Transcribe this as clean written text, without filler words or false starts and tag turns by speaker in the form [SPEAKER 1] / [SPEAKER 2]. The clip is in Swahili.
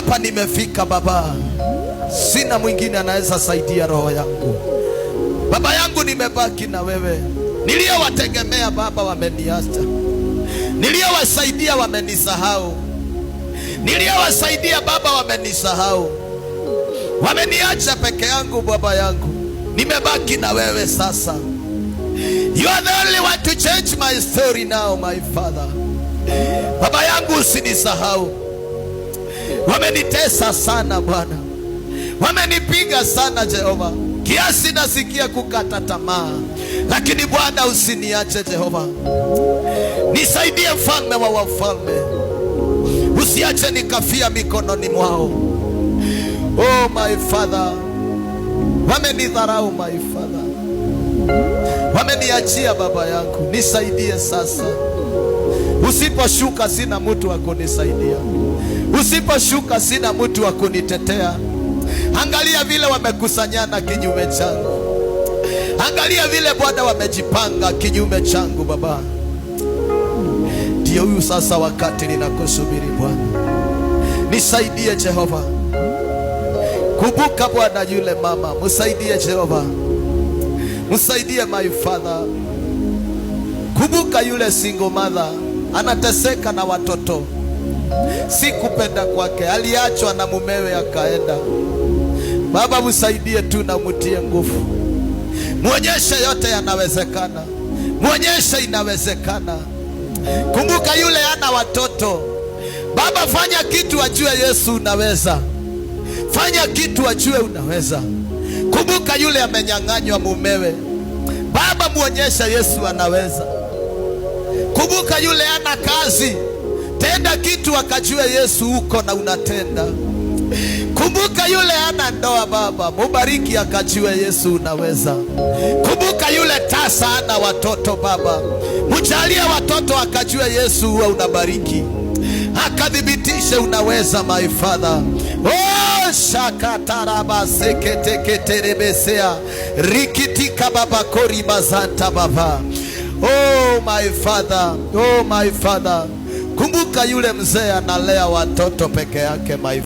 [SPEAKER 1] Hapa nimefika Baba, sina mwingine anaweza saidia roho yangu. Baba yangu, nimebaki na wewe. Niliyowategemea Baba wameniacha, niliyowasaidia wamenisahau, niliyowasaidia Baba wamenisahau, wameniacha peke yangu. Baba yangu, nimebaki na wewe sasa. You are the only one to change my story now, my father. Baba yangu, usinisahau. Wamenitesa sana Bwana, wamenipiga sana Jehova, kiasi nasikia kukata tamaa, lakini Bwana usiniache Jehova, nisaidie mfalme wa wafalme, usiache nikafia mikononi mwao. Oh my father, wamenidharau my father, wameniachia baba yangu, nisaidie sasa. Usiposhuka sina mtu wa kunisaidia, usiposhuka sina mtu wa kunitetea. Angalia vile wamekusanyana kinyume changu, angalia vile Bwana wamejipanga kinyume changu. Baba, ndio huyu sasa wakati ninakusubiri Bwana, nisaidie Jehova. Kumbuka Bwana yule mama, msaidie Jehova, msaidie my father. Kumbuka yule single mother anateseka na watoto, si kupenda kwake, aliachwa na mumewe akaenda. Baba, msaidie tu na mutie nguvu, mwonyeshe yote yanawezekana, mwonyeshe inawezekana. Kumbuka yule ana watoto. Baba, fanya kitu ajue Yesu unaweza, fanya kitu ajue unaweza. Kumbuka yule amenyang'anywa mumewe. Baba, muonyeshe Yesu anaweza. Kumbuka yule ana kazi, tenda kitu akajue Yesu uko na unatenda. Kumbuka yule ana ndoa, Baba, mubariki akajue Yesu unaweza. Kumbuka yule tasa ana watoto, Baba, mjalie watoto akajue Yesu huwa unabariki, akathibitishe unaweza, my father. Oh, shakataraba seketeketerebesea rikitika baba kori mazanta baba. Oh my father, oh my father. Kumbuka yule mzee analea watoto peke yake, my